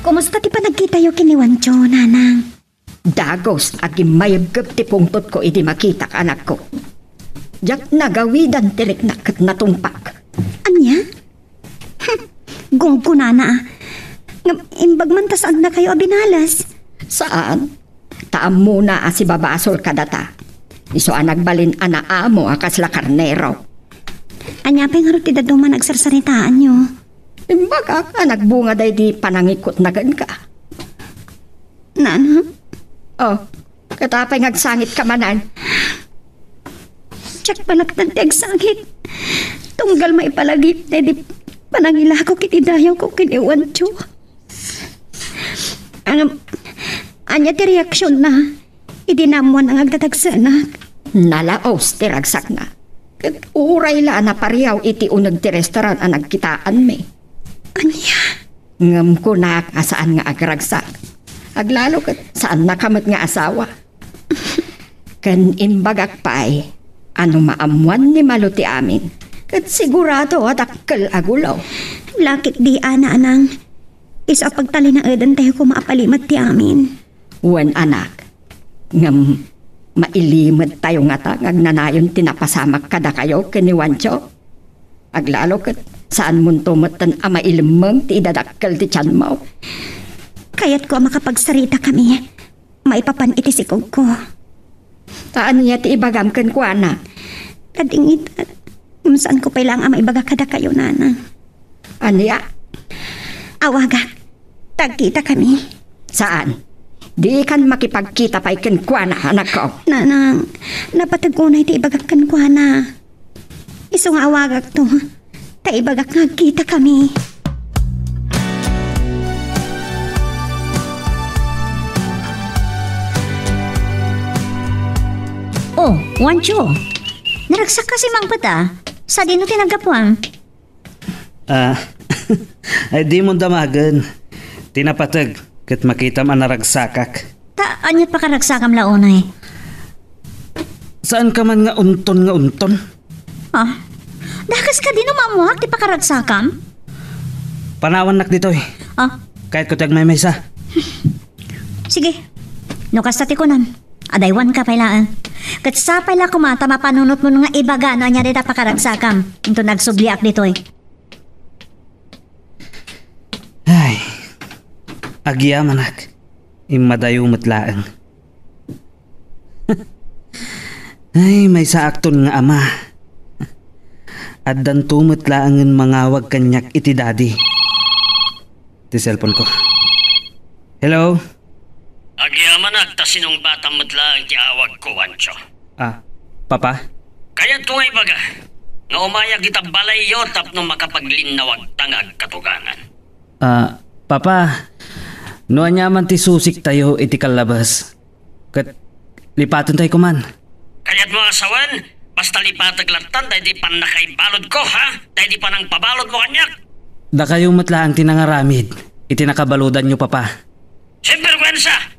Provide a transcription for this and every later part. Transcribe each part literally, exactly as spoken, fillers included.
Kumusta ti panagkitayo ken ni Juancho, Nanang? Dagus a gimmayebkeb ti pungtotko idi makitak, anakko. Diak nagawidan ti riknak ket natungpak. Ania? Gunggonana, a. Ngem imbag man ta saannakayo a binales. Saan? Ta ammona a sibabasol kadata. Isu a nagbalin a naamo a kasla karnero. Ania pay ngarud ti dadduma a nagsarsaritaanyo? Imbagak a nagbunga daydi panangikutna kenka. Nana? Oh, ket apay nga agsangitka manen? Diak balaktan ti agsangit. Tunggal maipalagip daydi panangilako iti dayawko ken ni Juancho. Ngem, ania ti reaksionna idi naammoan a agdadagsenak? Nalaos ti ragsakna. Ket uray la a napariaw iti uneg ti restaurant a nagkitaanmi. Ania? Ngem kunak a saan nga agragsak. Aglalo ket saannaka met nga asawa. Ken imbagak pay a no maammoan ni Malu ti amin, ket sigurado a dakkel a gulo. Lakit di, Nanang. Isu a pagtalinaedentayo koma a palimed ti amin. Wen, anak. Ngem mailimedtayo ngata nga agnanayon ti napasamak kadakayo ken ni Juancho? Aglalo ket saanmonto metten a mailemmeng ti idadakkel ti tianmo. Kayatko a makapagsaritakami maipapan iti sikogko. Ta ania ti ibagam kenkuana? Kadingit, ngem saanko pay laeng a maibaga kadakayo, Nana. Ania? Awagak. Tagkitakami. Saan? Dikan makipagkita pay kenkuana, anakko. Nanang, napateg unay ti ibagak kenkuana. Isu nga awagakto, ta ibagak nga agkitakami. Oh, Juancho. Naragsak kasi mangpet a. Sadino ti naggapuam? Ah, ay, dimon damagen. Ti napateg, ket makitam a naragsakak. Ta, aniat pakaragsakam la unay? Saanka man nga unton nga unton? Ah, dakas kadi no maammoak ti pakaragsakam? Panawannak ditoy. Ah. Kayatko ti agmaymaysa. Sige. No kasta ti kunam, adaywanka pay laeng. Ket sapay la koma ta mapanunotmo nga ibaga no ania dayta pakaragsakam, inton agsubliak ditoy. Ay, agyamanak. Immadayo met laeng. Ay, maysaakton nga ama. Addanto met laengen mangawag kaniak iti daddy. Ti cellphone ko. Hello? Agyamanak ta sinungbatam met laeng ti awagko, Juancho. Ah, Papa? Kayatko nga ibaga nga umayak ita balayyo tapno makapaglinnawagta nga agkatugangan. Ah, Papa, no aniaman ti susiktayo iti kallabas, ket lipatentayo koman. Kayatmo a sawen, basta lipatek lattan daydi pannakaibaludko, ha? Daydi panangpabaludmo kaniak. Dakayo met laeng ti nangaramid iti nakabaludanyo, Papa. Sinberguensa!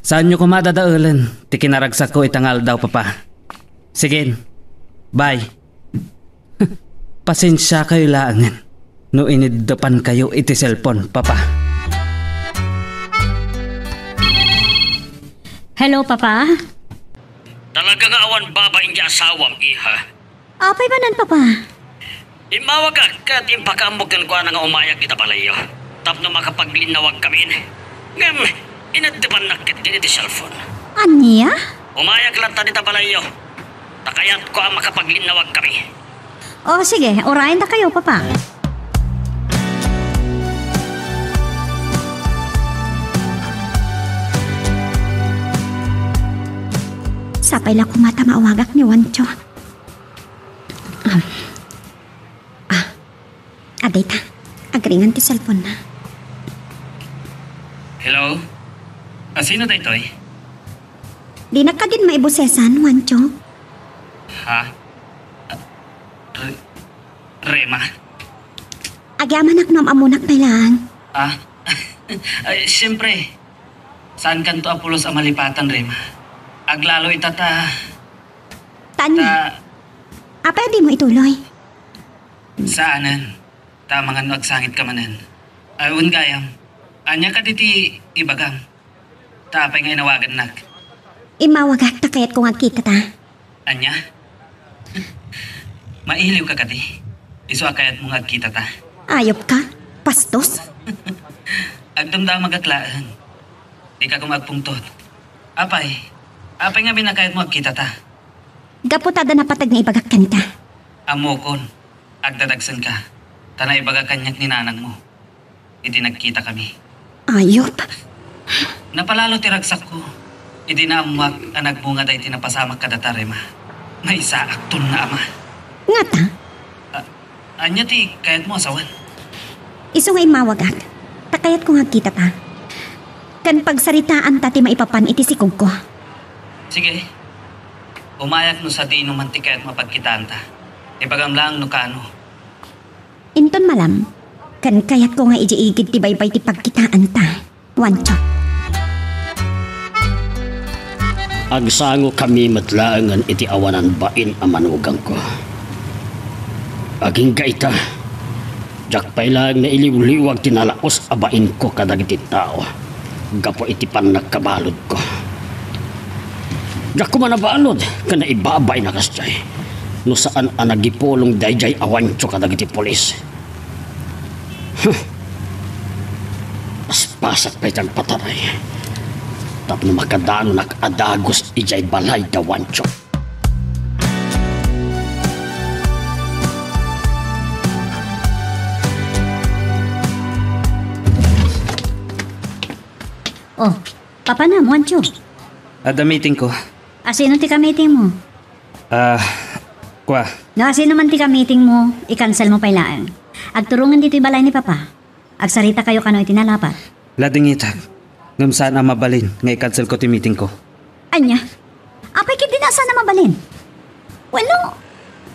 Saanyo koma dadaelen ti kinaragsakko ita nga aldaw, Papa. Sige. Bye. Pasensiakayo laengen no iniddepankayo iti cellphone, Papa. Hello, Papa? Talaga nga awan babain ti asawam, iha. Apay manen, Papa? Immawagak ket impakaammo kenkuana nga umayak ita balayyo tapno makapaglinnawagkamin. Ngem, iniddepannak ketdi iti cellphone. Ania? Umayak lattan ita balayyo. Ta kayatko a makapaglinnawagkami. O, sige, urayendakayo, Papa. Sapay la koma ta maawagak ni Juancho. Um, ah, adda ita. Agringan ti cellphone-na. Hello? A, sino daytoy? Dinak kadin maibosesan, Juancho? Ha? Re-, Rema? Agyamanak no am-ammonak pay laeng. Ah? Ay, siyempre. Saankanto a pulos a malipatan, Rema? Aglalo ita ta... Tan. Ta- Apay a dimo ituloy? Saanen. Ta amangan no agsangitka manen. Ay, wen gayam. Ania kadi ti ibagam? Ta apay nga inawagannak? Immawagak ta kayatko nga agkitata. Ania? Mailiw ka kadi? Isu a kayatmo nga agkitata? Ayop ka? Bastos? Agdamdamagak laeng. Dika koma agpungtot. Apay? Apay ngamin a kayatmo agkitata? Gapu ta adda napateg nga ibagak kenka. Ammokon, agdadagsenka, ta naibagak kaniak ni nanangmo iti nagkitakami. Ayop. Napalalo ti ragsakko idi naammoak a nagbunga daytoy napasamak kadata, Rema. Maysaakton nga ama. Ngata? A-, ania ti kayatmo a sawen? Isu nga immawagak, ta kayatko nga agkitata. Ken pagsaritaanta ti maipapan iti sikogko. Sige. Umayak no sadino man ti kayatmo a pagkitaanta. Ibagam laeng no kaano. Inton malam, ken kayatko nga idiay igid ti baybay ti pagkitaanta, Juancho. Agsangokami met laengen iti awanan bain a manugangko. Agingga ita, diak pay laeng nailiwliwag ti nalaus a bainko kadagiti tao gapu iti pannakabaludko. Diak koma nabalud ken naibabain a kasdiay no saan a nagipulong daydiay a Juancho kadagiti pulis. Huh. Paspasak pay ti agpataray tapno makadanonak a dagus idiay balay da Juancho. Oh, papanam, Juancho? Adda meetingko. Asino ti ka-meetingmo? Ah, kua. No asino man ti ka-meetingmo, i-cancel mo pay laeng. Agturongen ditoy balay ni Papa. Agsaritakayo kano iti nalapat. Ladingitak, ngem saan a mabalin nga i-cancelko ti meetingko. Ania? Apay ketdi a saan a mabalin? Wenno,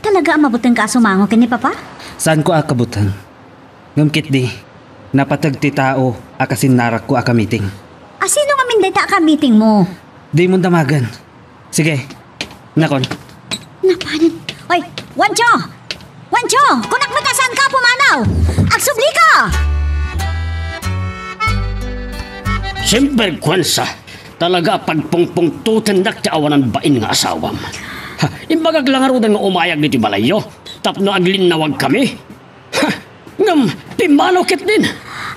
talaga a mabutengka a sumango ken ni Papa? Saanko a kabuteng. Ngem ketdi, napateg ti tao a kasinnarakko a ka-meeting. Asino ngamin dayta a ka-meetingmo? Dimon damagen. Sige, nakon. Napanen. Oy, Juancho! Juancho! Kunak met a saanka a pumanaw! Agsublika! Sinbergwensa! Talaga a pagpungpungtotennak ti awanan bain nga asawam. Ha, imbagak la ngaruden nga umayak ditoy balayyo tapno aglinnawagkami. Ha, ngem pimmanaw ketdin.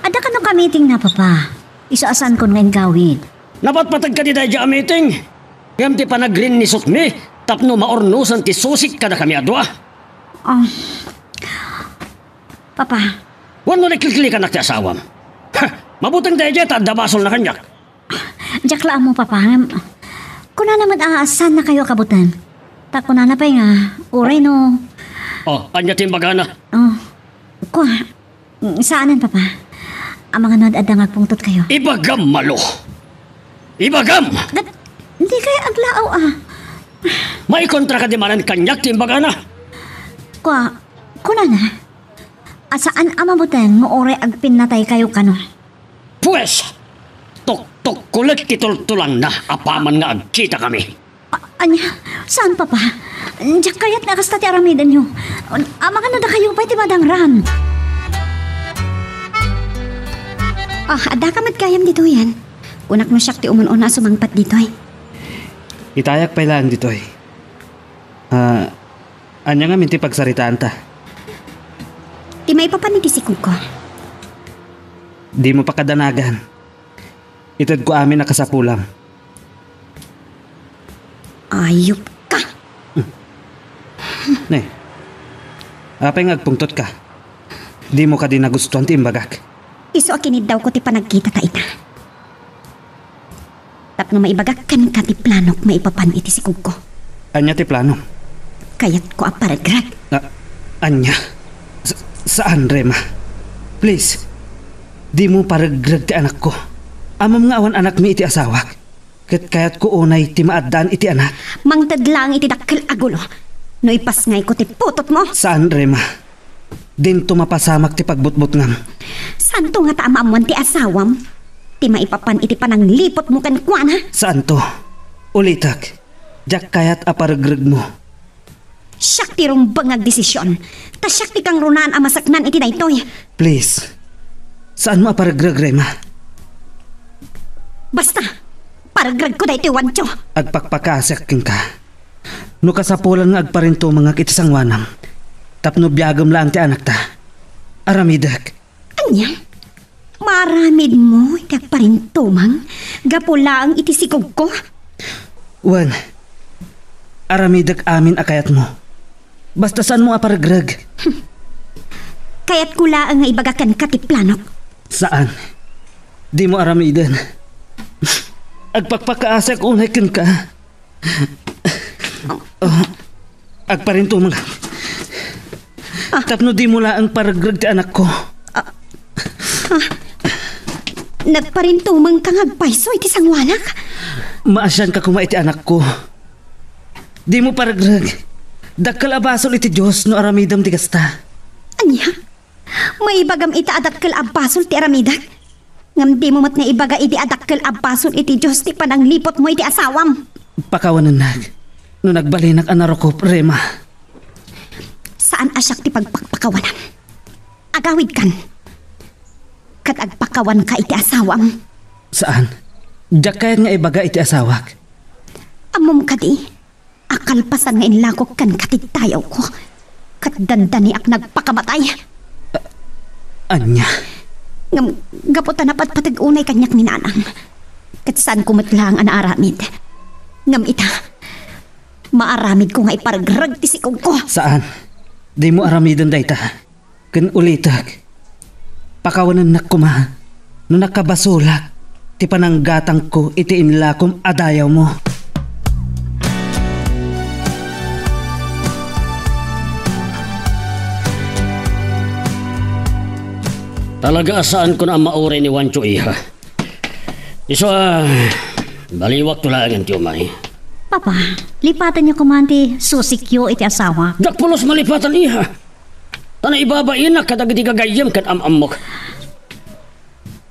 Adda kano ka-meetingna, Papa. Isu a saankon nga inggawid. Napatpateg kadi daydiay a meeting. Ngem ti panagrinnisutmi tapno maurnosan ti susik kadakami a dua. Ah. Papa. Wenno likliklikanak ti asawam. Ha! Mabuteng daydiay ta adda basolna kaniak. Diak la ammo, Papa, ngem kunana met a saannakayo a kabuteng. Ta kunana pay nga, uray no. Oh, ania ti imbagana? Oh, kua, Mm, saanen, Papa. Amangan no ad-adda nga agpungtotkayo. Ibagam, Malo! Ibagam! Gat-, dikay aglaaw, a. Maikontra kadi manen kaniak ti imbagana? Kua, kunana, a saan a mabuteng nga uray agpinnataykayo kano. Pues, tuktukkolek ti tultulangna apaman nga agkitakami. A-, ania? Saan, Papa? Diak kayat nga kasta ti aramidenyo. Amangan no dakayo pay ti madangran. Ah, addaka met gayam ditoyen. Kunak no siak ti umun-una a sumangpet ditoy. Itayak pay laeng ditoy. Ah, ania ngamin ti pagsaritaanta? Ti maipapan iti sikogko. Dimo pakadanagan. Itedko amin a kasapulam. Ayop ka! Ne, apay nga agpungtotka? Dimo kadi nagustuan ti imbagak? Isu a kiniddawko ti panagkitata ita. Tapno maibagak kenka ti planok maipapan iti sikogko. Ania ti plano? Kayatko a paregreg. A-, ania? Sa-, saan, Rema. Please, dimo paregreg ti anakko. Ammom nga awan anakmi iti asawak. Ket kayatko unay ti maaddaan iti anak. Mangted laeng iti dakkel a gulo no ipasngayko ti putotmo. Saan, Rema. Dinto mapasamak ti pagbutbutngam. Saanto ngata a maammoan ti asawam ti maipapan iti panangliputmo kenkuana? Saanto. Ulitek, diak kayat a paregregmo. Siak ti rumbeng nga agdesision, ta siak ti kangrunaan a maseknan iti daytoy. Please, saanmo a paregreg, Rema. Basta, paregregko daytoy, Juancho. Agpakpakaasiak kenka. No kasapulan nga agparintumengak iti sangoanam, tapno biagem laeng ti anakta, aramidek. Ania? Maaramidmo iti agparintumeng gapu laeng iti sikogko? Wen, aramidek amin a kayatmo. Basta saanmo a paregreg. Kayatko laeng nga ibaga kenka ti planok. Saan. Dimo aramiden. Agpakpakaasiak unay kenka. Oh, agparintumengak. Ah. Tapno dimo laeng paregreg ti anakko. Ah. Ah. Nagparintumengka nga agpayso iti sangoanak? Maasianka koma iti anakko. Dimo paregreg. Dakkel a basol iti Dios no aramidem ti kasta. Ania? Maibagam ita a dakkel a basol ti aramidek? Ngem dimo met naibaga idi a dakkel a basol iti Dios ti panangliputmo iti asawam. Pakawanennak no nagbalinak a narukop, Rema. Saan a siak ti pagpakpakawanan. Agawidkan. Ket agpakawanka iti asawam. Saan. Diak kayat nga ibaga iti asawak. Ammom kadi a kalpasan nga inlakok kenka ti dayawko, ket dandaniak nagpakamatay. A-, ania? Ngem gapu ta napatpateg unay kaniak ni Nanang, ket saanko met laeng a naaramid. Ngem ita, maaramidko nga iparegreg ti sikogko. Saan. Dimo aramiden dayta. Ken ulitek, pakawanennak koma no nakabasolak ti pananggatangko iti inlakom a dayawmo. Talaga a saanko a mauray ni Juancho, iha. Isu a, baliwakto laengen ti umay. Papa, lipatenyo koma ti susikyo iti asawa. Dakpulos malipatan, iha. Ta naibabainak kadagiti gagayyem ken am-ammok.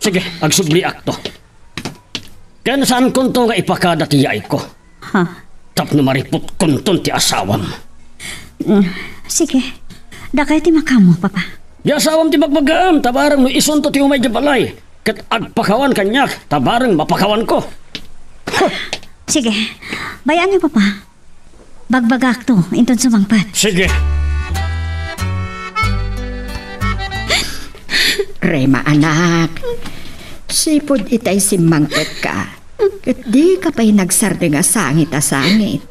Sige, agsubliakto. Ken saankonto nga ipakada ti yaayko. Ha? Tapno mariputkonton ti asawam. Mm, sige. Dakay ti makaammo, Papa. Ti asawam ti bagbagaam, ta bareng no isunto ti umay idiay balay, ket agpakawan kaniak, ta bareng mapakawanko. Sige. Bay-anyo, Papa. Bagbagakto, inton sumangpet. Sige. Rema, anak, sipud itay simmangpetka, ket dika pay nagsardeng a sangit a sangit.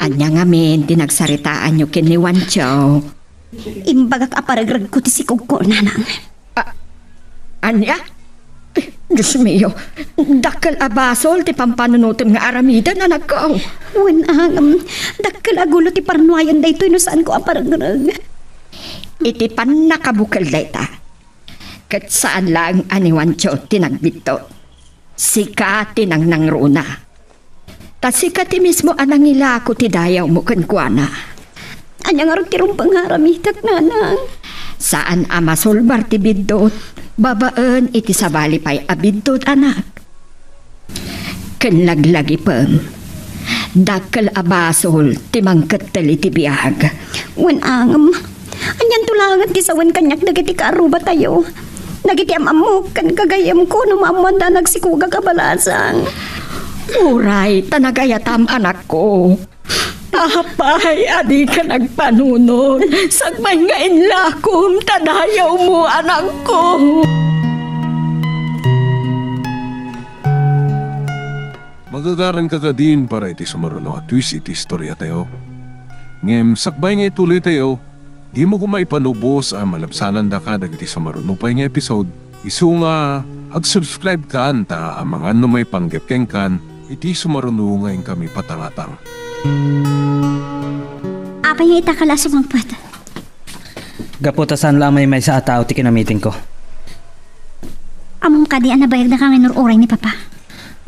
Ania ngamin ti nagsaritaanyo ken ni Juancho? Imbagak a paregregko ti sikogko, Nanang. A-, ania? Dios mio, dakkel a basol ti pampanunotem nga aramiden, anakko. Wen, ngem, dakkel a gulo ti parnuayen daytoy no saanko a paregreg. Iti pannakabukel dayta, ket saan laeng a ni Juancho ti nagbittot. Sika ti nangnangruna. Ta sika ti mismo a nangilako ti dayawmo kenkuana. Ania ngarud ti rumbeng nga aramidek, Nanang? Saan a masulbar ti biddut babaen iti sabali pay a biddut, anak. Ken laglagipem, dakkel a basol ti mangkettel iti biag. Wen, ngem, anianto laengen ti sawen kaniak dagiti kaarrubatayo? Dagiti am-ammok ken gagayyemko no maammoanda nagsikogak a balasang. Uray ta nagayatam, anakko. Apay a dika nagpanunot, sakbay nga inlakom ta dayawmo, anakko. Magagaranka kadin para iti sumaruno a twist iti istoriatayo. Ngem sakbay nga ituloytayo, dimo koma ipanubos a malabsanandaka dagiti sumaruno pay nga episode, isu nga ag-subscribe kan ta amangan no maipanggep kenkan iti sumaruno nga inkami patangatang. Apay nga itakal a sumangpet? Gapu ta saan la a maymaysa a tao ti kinamitingko. Ammom kadi a nabayagnaka nga inur-uray ni Papa?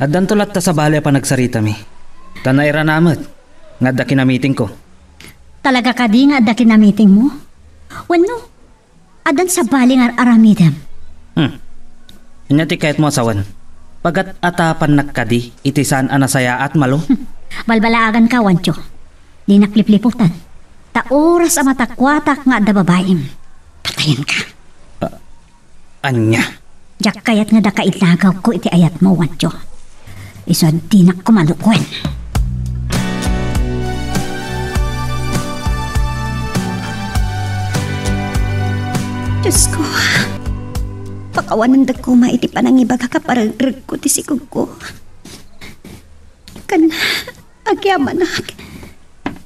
Addanto latta sabali a panagsaritami. Ta nairana met nga adda kinamitingko. Talaga kadi nga adda kinamitingmo? Wenno, addan sabali nga ar-aramidem? Hmm. Ania ti kayatmo a sawen? Pagat-atapannak kadi iti saan a nasayaat, Malo? Balbalaaganka, Juancho. Dinak lipliputan. Ta oras a matakuatak nga adda babaim, patayenka. A-, ania? Diak kayat nga dakaillagawko iti ayatmo, Juancho. Isu a dinak kumalukuen. Diosko, pakawanendek koma iti panangibagak a paragregko ti sikogko. Ken agyamanak,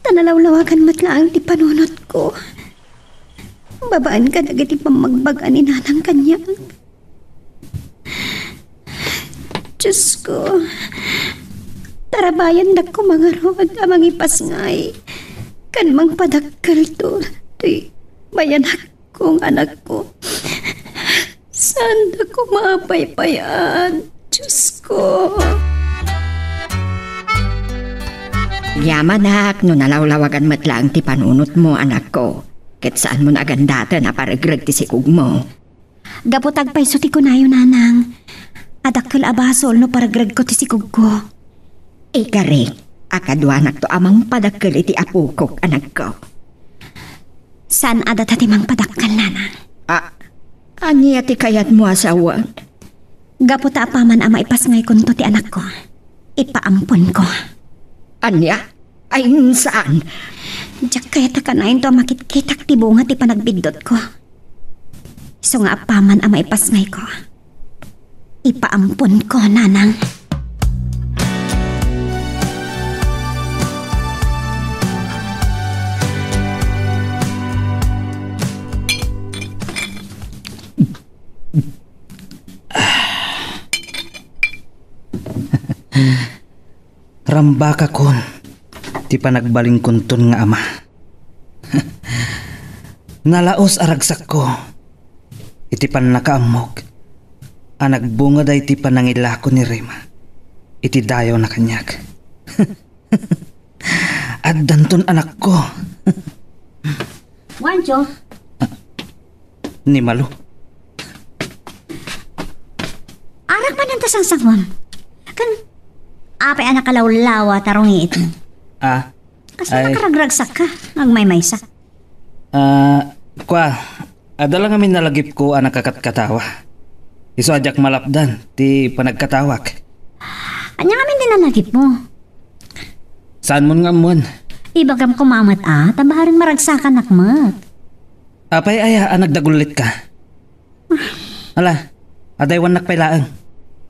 ta nalawlawagan met laeng ti panunotko babaen kadagiti pammagbag-a ni Nanang kaniak. Diosko, tarabayandak koma ngarud a mangipasngay ken mangpadakkelto toy bayanak kong anakko. Saanda koma a paypayan, Diosko. Agyamanak, no nalawlawagan met laeng ti panunotmo, anakko, ket saanmo a gandaten a paregreg ti sikogmo. Gapu ta agpayso ti kunayo, Nanang, a dakkel a basol no paregregko ti sikogko. Ikarik, a kaduanakto a mangpadakkel iti apokok, anakko. Saan a data ti mangpadakkel, Nanang. A, ania ti kayatmo a sawen? Gapu ta apaman a maipasngaykonto ti anakko, ipaamponko. Ania? Ay, saan? Diak kayat a kanayon a makitkitak ti bunga ti panagbiddutko. Isu nga apaman a maipasngayko, ipaamponko, Nanang. Rambakakon ti panagbalinkonton nga ama. Nalaus a ragsakko iti pannakaammok a nagbunga daytoy panangilako ni Rema iti dayawna kaniak. Addanton anakko. Juancho? Ni Malu. Arak man anta sangsanguam. Ken apay a nakalawlawa ta rungiit? Ah, kasla ay, nakaragragsakka nga agmaymaysa? Ah, kua, adda la ngamin nalagipko a nakakatkatawa. Isu a diak malapdan ti panagkatawak. Ania ngamin ti nalagipmo? Saanmon nga ammoen? Ibagam koma met a, ta bareng maragsakanak met. Apay aya a nagdagullitka? Ala, adaywannak pay laeng.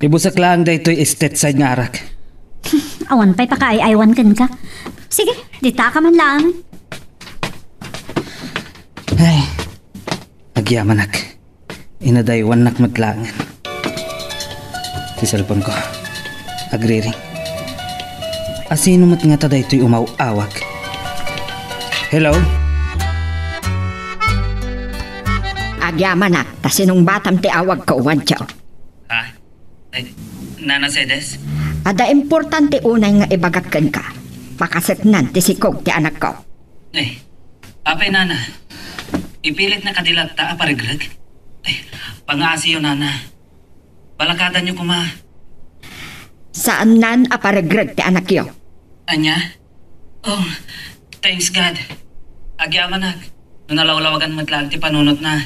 Ibusek laeng daytoy stateside nga arak. Awan pay pakaay-aywan kenka. Sige, ditaka man laeng. Ay, agyamanak. Inadaywannak met laengen ti cellphone ko. Agriring. Asino met ngata daytoy umaw-awag? Hello? Agyamanak, ta sinungbatam ti awagko, Juancho. Ha? Ay, Nana Cedes? Adda importante unay nga ibagak kenka. Pakaseknan ti sikog ti anakko. Eh, apay, Nana? Ipilitna kadi latta a paregreg? Eh, pangaasiyo, Nana. Balakadanyo koma. Saannan a paregreg ti anakyo. Ania? Oh, thanks God. Agyamanak, no nalawlawagan met laeng ti panunotna.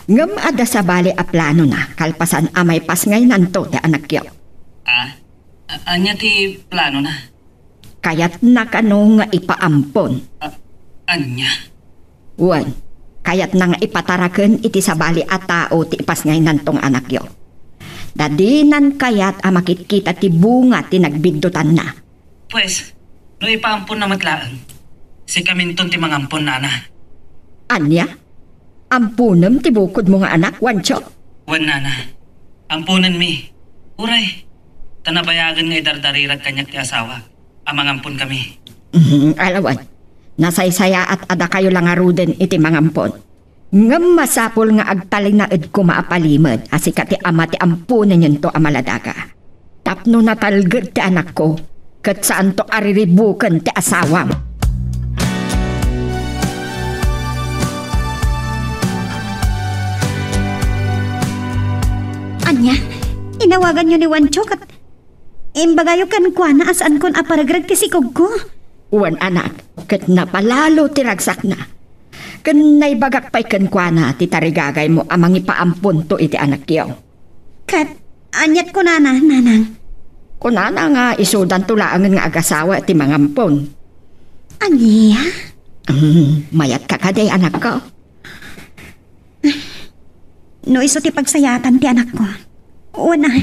Ngem adda sabali a planona kalpasan a maipasngaynanto ti anakyo. Ah? A-, ania ti planona? Kayatna kano nga ipaampon? A-, ania? Wen, kayatna nga ipataraken iti sabali a tao ti ipasngaynanto nga anakyo. Ta dinan kayat a makitkita ti bunga ti nagbiddutanna. Pues, no ipaamponna met laeng, sikaminton ti mangampon, Nana. Ania? Amponem ti bukodmo nga anak, Juancho? Wen, Nana. Amponenmi. Uray, ta nabayagen nga idardarirag kaniak ti asawak a mangamponkami. Mhm, ala wen. Nasaysayaat a dakayo la ngaruden iti mangampon. Ngem masapul nga agtalinaed koma a palimed a sika ti ama ti amponenyo a maladaga. Tapno natalged ti anakko, ket saanto a riribuken ti asawam. Ania? Inawaganyo ni Juancho ket imbagayo kenkuana a saankon a paregreg ti sikogko? Wen, anak, ket napalalo ti ragsakna. Ken naibagak pay kenkuana ti tarigagaymo a mangipaamponto iti anakyo. Ket aniat kunana, nanang? Kunana nga isudanto laengen nga agasawa ti mangampon. Ania? Hmm, mayatka kadi, anakko? No isu ti pagsayaatan ti anakko, wen a,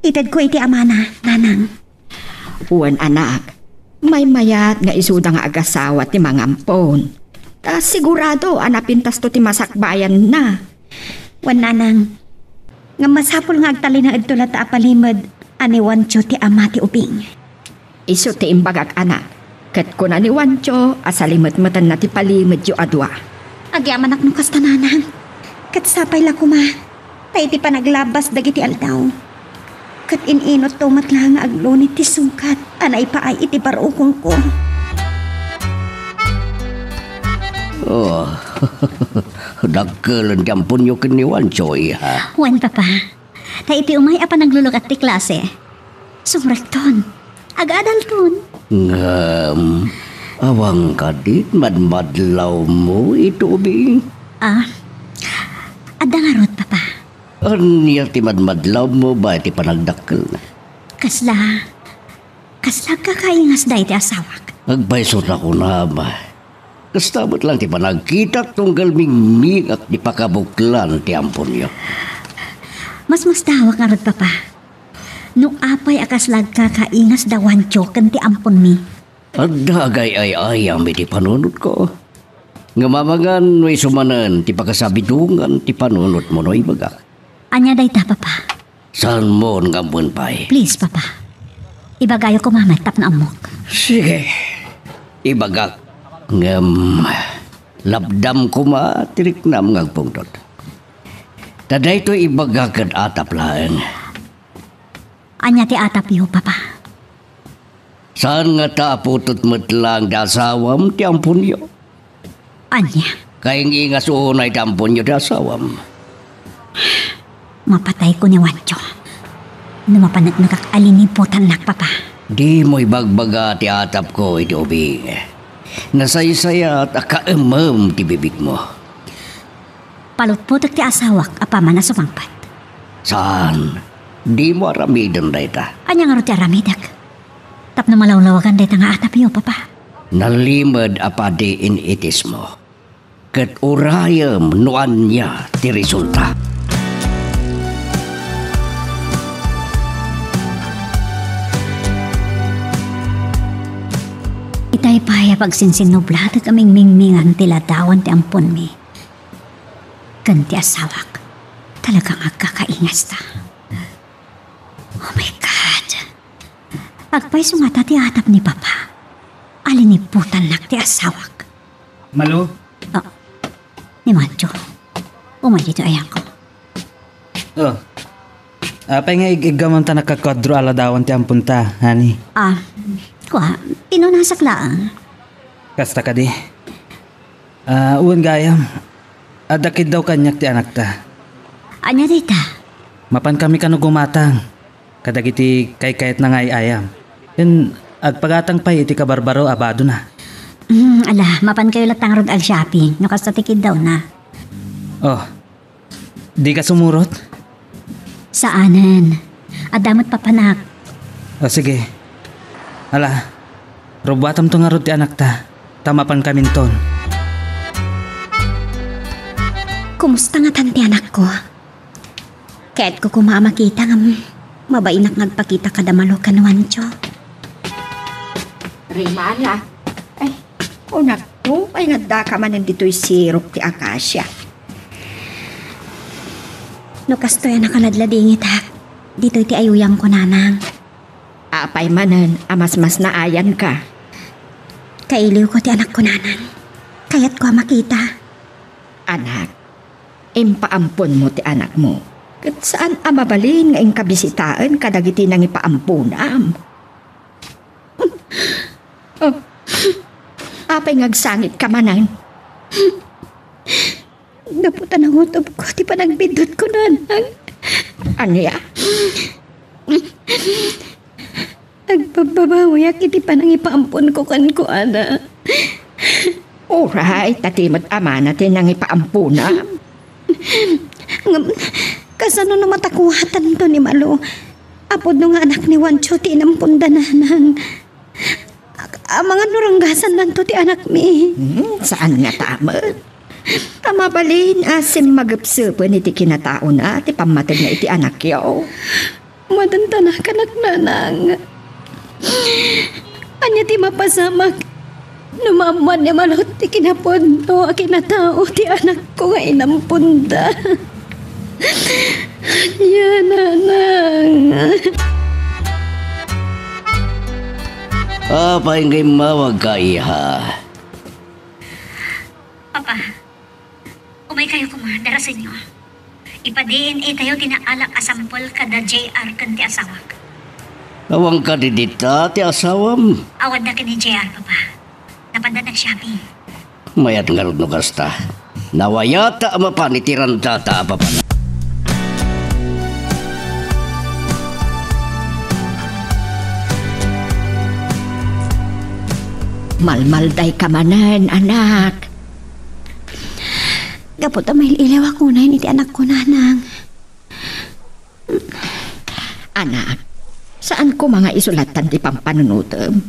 itedko iti amana, nanang. Wen, anak, maymayat nga isuda nga agasawa ti mangampon. Ta sigurado a napintasto ti masakbayanna. Wen, nanang, ngem masapul nga agtalinaedto latta a palimed a ni Juancho ti ama ti ubing. Isu ti imbagak, anak. Ket kuna ni Juancho a salimetmetenna ti palimedyo a dua. Agyamanak no kasta, nanang. Ket sapay la koma, ta iti panaglabas dagiti aldaw, ket in-inutto met la nga agluni ti sungkat a naipaay iti barukongko. Oh, dakkel ti amponyo ken ni Juancho, iha. Wen, papa. Ta iti umay a panaglulukat ti klase, sumrekton, agadalton. Ngem, awan kadi madmadlawmo iti ubing? Ah, adda ngarud, papa. Ania ti madmadlawmo babaen iti panagdakkelna? Kasla, kasla agkakaingas dayta asawak. Agpayso ta kunam. Kasta met lang ti panagkitak tunggal mingmingak ti pakabuklan ti amponyo. Masmasdawak ngarud, papa. No apay a kasla agkakaingas da Juancho ken ti amponmi. Adda agay-ay-ayam iti panunotko. Ngem amangan no isu manen ti pakasabidongan ti panunotmo no ibagak. Ania dayta, papa? Saanmon nga ammoen pay. Please, papa. Ibagayo koma met tapno ammok. Sige. Ibagak. Ngem, lapdam koma ti riknam nga agpungtot. Ta daytoy ibagak ket atap laeng. Ania ti atapyo, papa? Saan ngata a putot met lang ti asawam ti amponyo? Ania? Kaingingas unay ti amponyo ti asawam. Mapatayko ni Juancho no mapaneknekak a linibutannak, papa. Dimo ibagbaga ti atapko iti ubing. Nasaysayat a kaemem ti bibigmo. Palutpotek ti asawak apaman a sumangpet. Saan? Dimo aramiden dayta. Ania ngarud ti aramidek? Tapno malawlawagan dayta nga atapyo, papa. Nalimed a padi in-itismo, ket urayem no ania ti resulta. Itay pay a pagsinsinnublatek a mingmingmingan ti ladawan ti amponmi ken ti asawak, talagang agkakaingasta. Oh my God! Agpayso ngata ti atap ni Papa a linibutannak ti asawak. Malo? Oh, ni Juancho. Umay ditoy, ayangko. Oh. Apay nga ig-iggamam ta nakakwadro a ladawan ti amponta, honey? Ah, kua, pinunasak laeng. Kasta kadi. Ah, wen gayam, adda kiddaw kaniak ti anakta. Ania dayta? Mapankami kano gumatang kadagiti kaykayatna nga ay-ayam. Ken agpagatang pay iti kabarbaro a badona. Hmm, ala, mapankayo latta ngarud ag-shopping no kasta ti kiddawna. Oh, dika sumurot? Saanen. Adda met papanak. O, sige. Ala, rubbuatamto ngarud ti anakta, ta mapankaminton. Kumusta ngatan ti anakko? Kayatko koma a makita ngem mabainak nga agpakita kada Malo ken Juancho. Rimana. Ay, kunakto, ay nga addaka manen ditoy sirok ti akasia. No kastoy a nakaladladingitak, ditoy ti ayuyangko, nanang. Apay manen a masmasnaayanka? Kailiwko ti anakko, nanang. Kayatko a makita. Anak, impaamponmo ti anakmo. Ket saan a mabalin nga inka bisitaen kadagiti nangipaamponam. Oh. Apay nga agsangitka manen? Gapu ta nangutobko ti panagbiddutko, nanang. Ania? Agbabbabawiak iti panangipaamponko kenkuana. Uray, ta ti met amana ti nangipaamponam. Ngem, Kasano no matakuatanto ni Malo? Apudno nga anak ni Juancho ti inampunda, nanang. Amangan no ranggasannanto ti anakmi. Hmm, saan nga tamen. Ta mabalin a simmagepsepen iti kinataona ti pammatedna iti anakyo. Madantanakanak, nanang. Ania ti mapasamak no maammuan ni Malo ti kinapudno a kinatao ti anakko nga inampunda? Ania, nanang? Apay nga immawagka, iha? Papa, umaykayo koma, darasenyo. Ipa-D N A tayo ti naalak a sampol kada J R ken ti asawak. Awan kadi dita ti asawam? Awan da ken ni J R, Papa. Napanda nag-shopping. Mayat ngarud no kasta. Nawayata a mapan iti randata a papan. Malmaldayka manen, anak. Gapu ta mail-iliwak unay iti anakko, nanang. Anak, saan koma nga isulatan ti pampanunotem.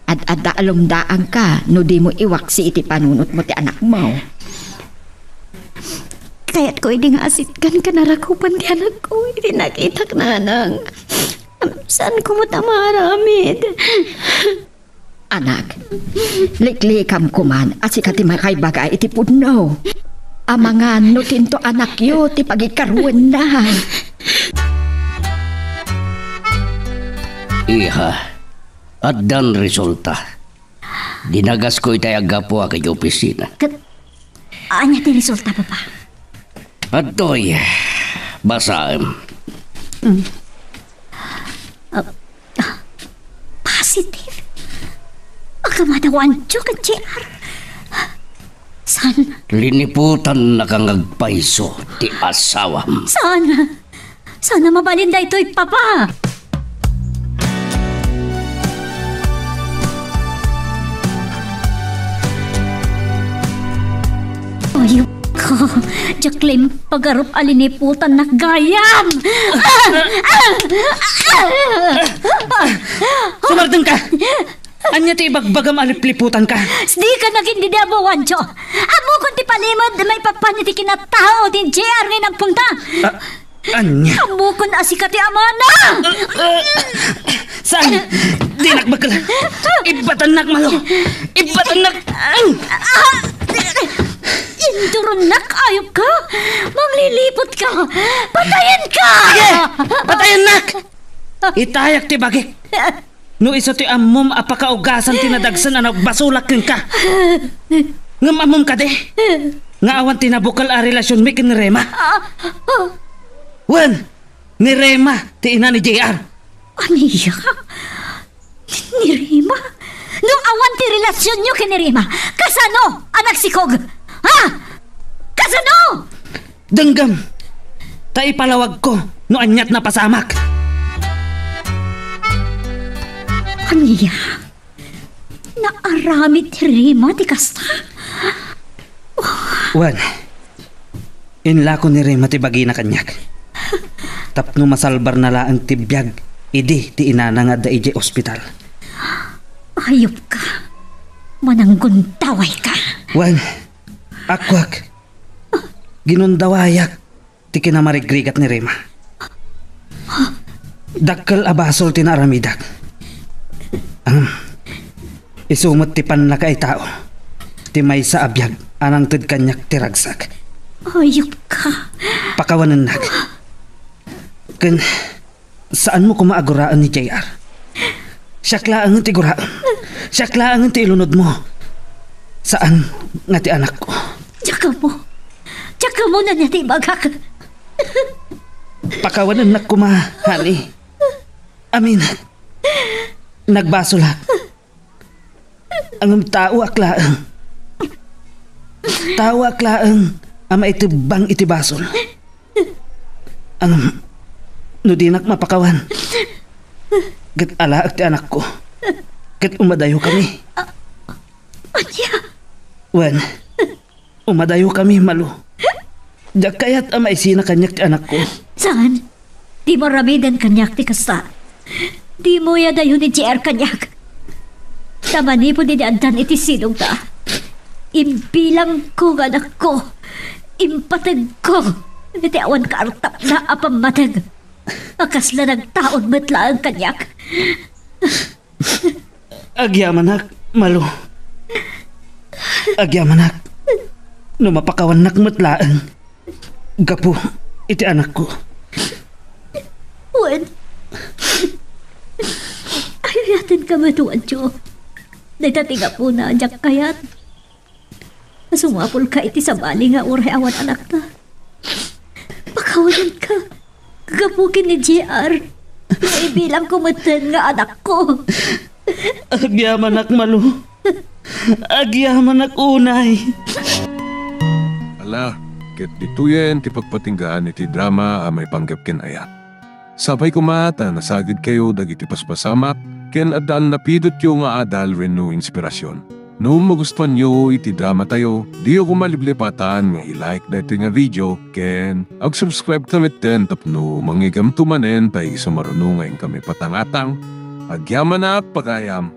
Ad-adda a lumdaanka no dimo iwaksi iti panunotmo ti anakmo. Kayatko idi nga asitgan ken arakupan ti anakko iti nakitak, nanang. Saan koma ta maaramid. Anak, liklikam koman a sika ti makaibaga iti pudno. Amangan no tinto anakyo ti pagikaruenna. Iha, addan resulta. Dinagasko itay a gapu a ket opisina. Ket, ania ti resulta, Papa? Adtoy, basaem. Mm. Ah, ah, positive? Agamadawanto ken J R? Saan? Liniputannaka nga agpayso ti asawam. Saan? Saan a mabalin daytoy, Papa? Ayupka, diak la impagarup a liniputannak gayam! Sumardengka! Ania ti ibagbagam a lipliputanka? Dika nagin didi a bawancho. Ammokon ti palimed maipapan iti kinatao ti J R nga inagpunta. Ah, ania? Ammokon a sika ti amana. Ah, ah, saan? Dinak bakkel. Ibbatannak, Malo. Ibbatannak. Ah! Induronnak, ayupka. Mangliliputka. Patayenka. Sige! Patayennak! Itayak ti bagik. No isu ti ammom a pakaugasan ti nadagsen a nagbasolak kenka. Ngem ammom kadi nga awan ti nabukel a relasionmi ken ni Rema? Wen, ni Rema ti ina ni J R. Ania? Ni Rema? No awan ti relasionyo ken ni Rema, kasano a nagsikog? Ha? Kasano? Denggem, ta ipalawagko no aniat napasamak. Ania? Naaramid ti Rema ti kasta? Wen, inlako ni Rema ti bagina kaniak. Tapno masalbarna laeng ti biag idi ti inana nga adda idiay ospital. Ayupka. Mananggundawayka. Wen, akuak. Ginundawayak ti kinamarigrigat ni Rema. Dakkel a basol ti naaramidak. Ngem, isu met ti pannakaitao ti maysa a biag a nangted kaniak ti ragsak. Ayupka. Pakawanennak. Ken, saanmo koma a guraen ni J R. Siak laengen ti guraem. Siak laengen ti ilunodmo. Saan nga ti anakko. Diak ammo. Diak ammo no ania ti ibagak. Pakawanennak koma, honey. Aminak. Nagbasolak. Ngem taoak laeng. Taoak laeng a maitebbang iti basol. Ngem no dinak mapakawan, ket alaek ti anakko. Ket umadayokami. Ania? Wen, umadayokami, Malo. Diak kayat a maisina kaniak ti anakko. Saan? Dimo aramiden kaniak ti kasta. Dimo iyadayo ni J R kaniak. Ta manipud idi addan iti sidongda, imbilangko nga anakko, impategko iti awan kaartapna a pammateg a kasla nagtaud met laeng kaniak. Agyamanak, Malu. Agyamanak. No mapakawannak met laeng gapu iti anakko. Wen, ayayatenka met, Juancho. Dayta ti gapuna a diak kayat a sumapulka iti sabali nga uray awan anakta. Pakawanenka gapu ken ni J R. Nga ibilangko metten nga anakko. Agyamanak, Malu. Agyamanak unay. Ala, ket ditoyen ti pagpatinggaan iti drama a maipanggep ken ayat. Sapay koma ta nasagidkayo dagiti paspasamak ken adda a napidotyo nga adal wenno inspirasyon. No magustuanyo iti dramatayo, diyo koma liplipatan nga i-like daytoy nga video ken ag-subscribe ta metten tapno mangigamto manen ta isu maruno nga inkami patangatang. Agyamanak, pagayam!